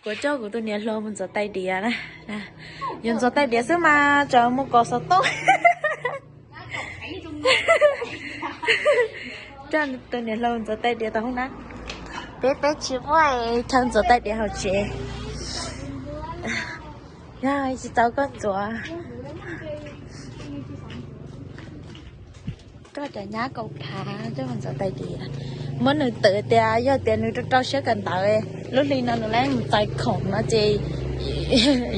Kuv coj kuv tus niam hluas mus ntxuav tais diav na. Yuav ntxuav tais diav xwb mas tsam mus kom xov tooj. Coj tus niam hluas mus ntxuav tais diav tau hoob na. Peb peb tsis muaj chaw ntxuav tais diav hauv tsev. Yog tsis tau koj ntxuav, koj cov nyab kaum phav coj mus ntxuav tais diav. Muab nws twv tias yog tias nws rau rau siab kawm ntawv, lub hli no nws lab mus txais khoom no ces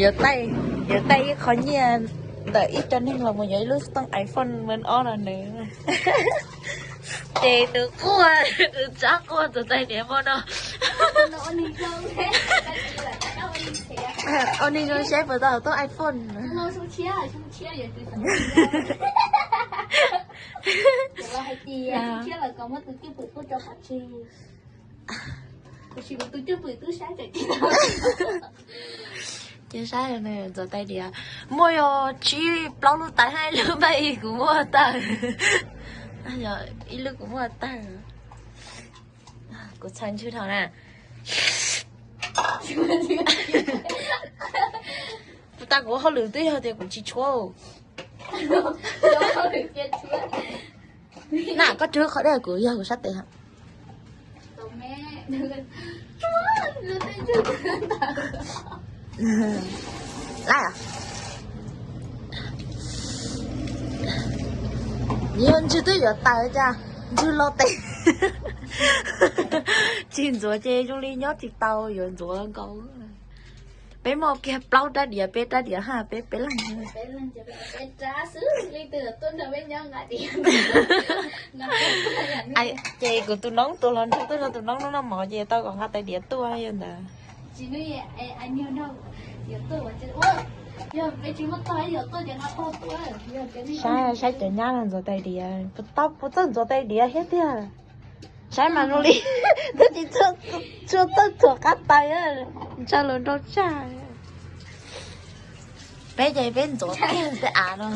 yuav taij, yuav taij ib qho nyiaj ntawm ib co neeg los mus yuav ib lub xov tooj iPhone mab ob los nws. Ces nws quaj, nws tsab quaj tus tais niam hmo no. Ua neeg zoo seb puas tau xov tooj iPhone. Ces saib ntxuav tais diav, muaj yog tsib plaub lub tais, hais lub paj ib kuv muaj tawg, ib lub kuv muaj tawg. Kuv txhaj ntswg dhau na. Kuv tas kuv hauj lwm twb yog tias kuv tsis tshuab. Na koj tshuab qhov dej kuv yog kuv sab tes. Yog ntswg twb yuav tawg cas, ntswg lo tes. Tsis ntxuav ces zoo li nyob tsis tau, yuav ntxuav nkaus. Peb muaj kiag plaub rab diav, peb rab diav haj peb peb leeg. Ces kuv tus noob tus hluas nraug tuaj nrog tus noob noj mov ces tau kom nqa tais diav tuaj yog ntawd. Saib, saib cov nyab no ntxuav tais diav, puas tau, puas txawj ntxuav tais diav thiab tiag. Saib mas zoo li twb tsis tshua txawj ntxuav qab tais, ntshaw hluas nraug tshaj. Peb ces peb ntxuav tiag tej av no.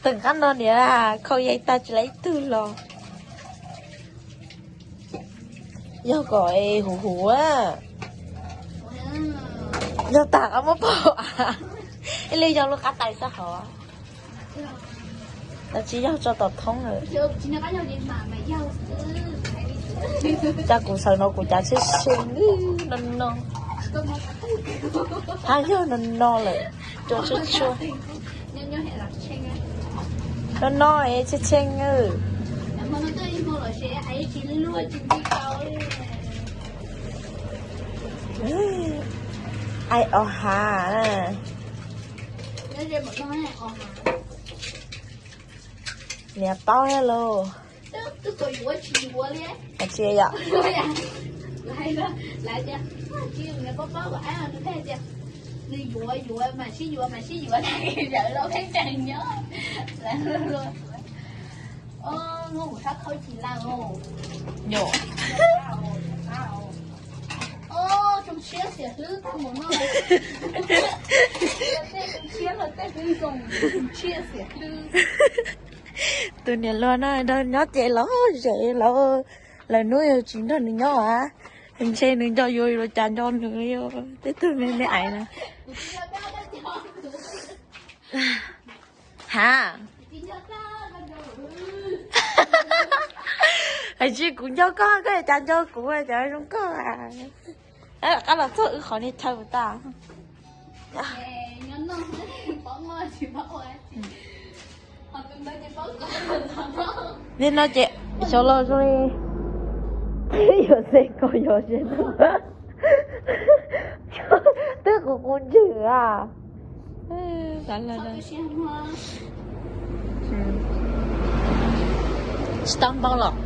Teem qab no niam khau yaig tag tsis lawv ib tug los. Yog kom huv huv, yog tag qab muab pom, ib li yog lub qab tais xwb hov. Tsis yog tso tom thoob lawm. Cas kuv sawv no kuv cav tsheb tshee no no. Hab yog no no lawm, rua tsheb tshua. No no es tshee tshee. Ai o hav. Niam paub thiab lauj. Tsis yom. Nyuam. Tus niam hluas no nrog nyob ces los zem los, lawv hnub yog tsis nrog nws nyob a, ntshe nws nco yuav luag cas nco nws li. Tej tug me me ais na. Hav, hais tsis kuv nco koj, koj cas nco kuv, cas zoo koj. Qab los txog wb qhov niag chaw tas. Nim no ces xyov los zoo li twb yuav xev kaus yos tsev, twb qus qus ntswg a. Tsis tau npau los.